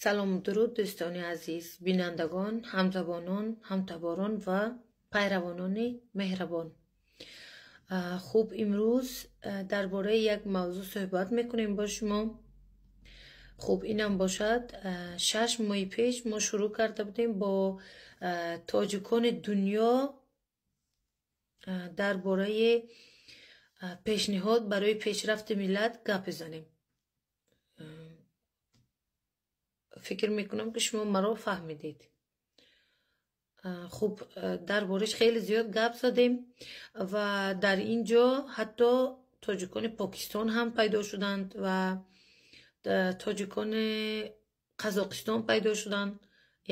Салому дуруд, дӯстони азиз, бинандагон, ҳамзабонон, ҳамтаборон ва пайравонони меҳрабон. Хуб, имрӯз дар бораи як мавзӯъ суҳбат мекунем бо шумо. Хуб, инам бошад, 6 моҳи пеш мо шурӯъ карда будем бо тоҷикони дунё дар бораи пешниҳод барои пешрафти миллат гап бизанем. Фикр мекунам, ки шумо маро фаҳмидед. Хуб, дар бораш хеле зиёд гап задем ва дар ин ҷо ҳатто тоҷикони Покистон ҳам пайдо шуданд ва тоҷикони Қазоқистон пайдо шуданд,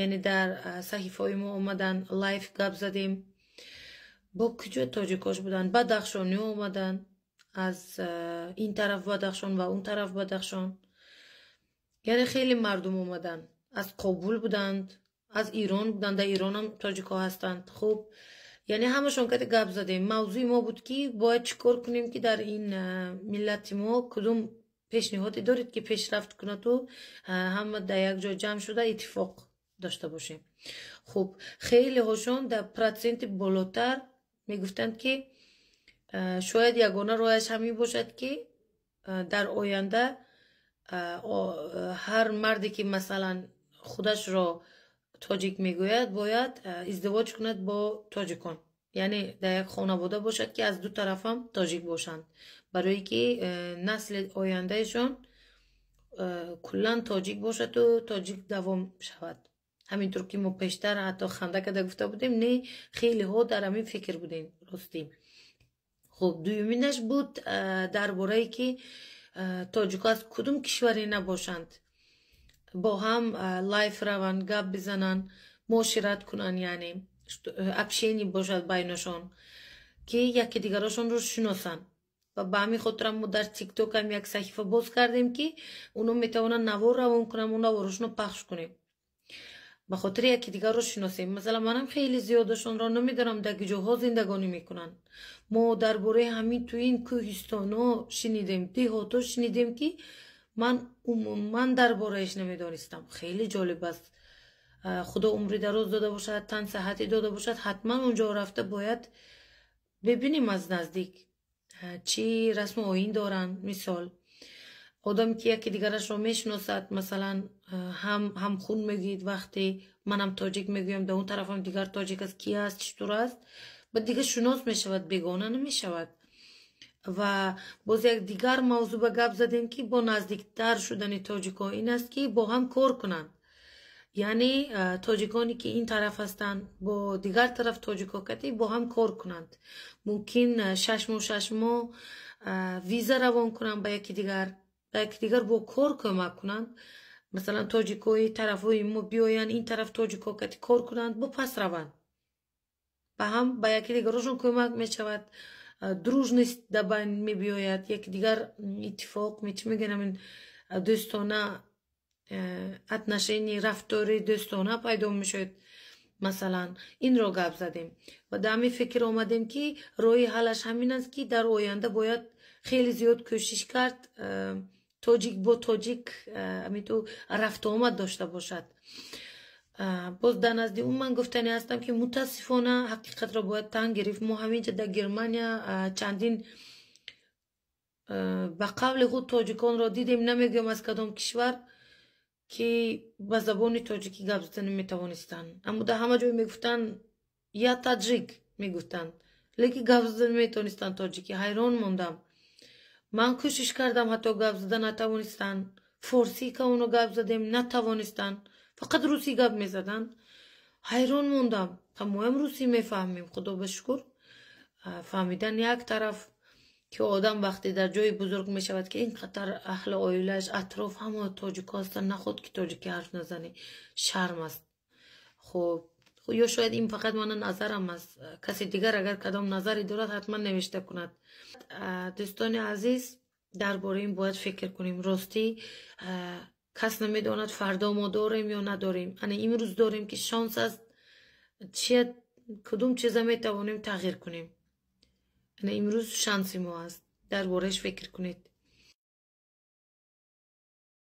яъне дар саҳифаҳои мо омаданд, лайв гап задем. Бо куҷо тоҷикош буданд? Бадахшониҳо омаданд, аз ин тараф Бадахшон ва он тараф Бадахшон, яъне хеле мардум омаданд, аз Кобул буданд, аз Ирон буданд, дар Иронам тоҷикҳо ҳастанд. Хуб, яъне ҳамашон кати гап задем. Мавзӯи мо буд, ки бояд чӣ кор кунем, ки дар ин миллати мо кудум пешниҳоде доред, ки пешрафт кунаду ҳама дар як ҷо ҷамъ шуда иттифоқ дошта бошем. Хуб, хелеҳошон дар проценти болотар мегуфтанд, ки шояд ягона роҳаш ҳамин бошад, ки дар оянда ҳар марде, ки масалан худашро тоҷик мегӯяд, бояд издивоҷ кунад бо тоҷикон, яъне дар як хонавода бошад, ки аз ду тарафам тоҷик бошанд, барое ки насли ояндаашон куллан тоҷик бошаду тоҷик давом шавад. Ҳаминтур ки мо пештар ҳатто ханда карда гуфта будем, не, хелеҳо дар ҳамин фикр будем, ростӣ. Хуб, дуюминаш буд дар борае ки тоҷикҳо аз кудум кишваре набошанд, бо ҳам лайв раванд, гап бизананд, муошират кунанд, яъне общение бошад байнашон, ки яке дигарошонро шиносанд. Ва ба ҳамин хотирам мо дар Тиктокам як саҳифа боз кардем, ки оно метавонанд навор равон кунанд, мо наворошонро пахш кунем, ба хотири яке дигарро шиносем. Масалан, манам хеле зиёдашонро намедонам, дар куҷоҳо зиндагонӣ мекунанд. Мо дар бораи ҳамин ту ин кӯҳистонҳо шинидем, деҳотҳо шинидем, ки ман умуман дар бораиш намедонистам. Хеле ҷолиб аст. Худо умри дароз дода бошад, тан саҳатӣ дода бошад, ҳатман онҷо рафта бояд бибинем аз наздик, чӣ расму оин доранд. Мисол, одам ки яке дигарашро мешиносад, масалан, ҳам ҳамхун мегӯед, вақте манам тоҷик мегӯям, дар он тарафам дигар тоҷик аст, ки аст, чӣ тур аст, ба дигар шинос мешавад, бегона намешавад. Ва боз як дигар мавзӯъ ба гап задем, ки бо наздиктар шудани тоҷикҳо ин аст, ки бо ҳам кор кунанд, яъне тоҷиконе ки ин тараф ҳастанд, бо дигар тараф тоҷикҳо кати бо ҳам кор кунанд. Мумкин 6 моҳ 6 моҳ виза равон кунанд ба яки дигар, ба яки дигар бо кор кӯмак кунанд. Масалан, тоҷикҳои тарафҳои мо биёянд ин тараф, тоҷикҳо кати кор кунанд, бо пас раванд, ба ҳам ба яки дигарошон кӯмак мешавад, дружность дар байн мебиёяд, яки дигар иттифоқ, чӣ мегӯям, дӯстона отношение, рафтори дӯстона пайдо мешавад. Масалан, инро гап задем ва дар ҳамин фикр омадем, ки роҳи ҳаллаш ҳамин аст, ки дар оянда бояд хеле зиёд кӯшиш кард, тоҷик бо тоҷик ҳаминту рафтуомад дошта бошад. Боз дар назди ӯ ман гуфтанӣ ҳастам, ки мутаассифона, ҳақиқатро бояд тан гирифт, мо ҳаминҷа дар Германия чандин ба қавли худ тоҷиконро дидем, намегӯям аз кадом кишвар, ки ба забони тоҷикӣ гап зада наметавонистанд, аммо дар ҳама ҷой мегуфтанд «я таджик» мегуфтанд, лекин гап зада наметавонистанд тоҷикӣ. Ҳайрон мондам. Ман кӯшиш кардам, ҳатто гап зада натавонистанд. Форсӣ каоно гап задем, натавонистанд, фақат русӣ гап мезаданд. Ҳайрон мондам. Моям русӣ мефаҳмем, худо ба шукр. Фаҳмидан як тараф, ки одам вақте дар ҷои бузург мешавад, ки ин қадар аҳли оилааш, атроф ҳама тоҷикҳо ҳастанд, наход ки тоҷикӣ ҳарф назанӣ, шарм аст. Хуб, ё шояд ин фақат мана назарам аст, каси дигар агар кадом назаре дорад, ҳатман навишта кунад. Дӯстони азиз, дар бораи ин бояд фикр кунем. Ростӣ, кас намедонад, фардо мо дорем ё надорем. Ана имрӯз дорем, ки шонс аст, чия кудум чиза метавонем тағйир кунем. Ана имрӯз шанси мо аст, дар борааш фикр кунед.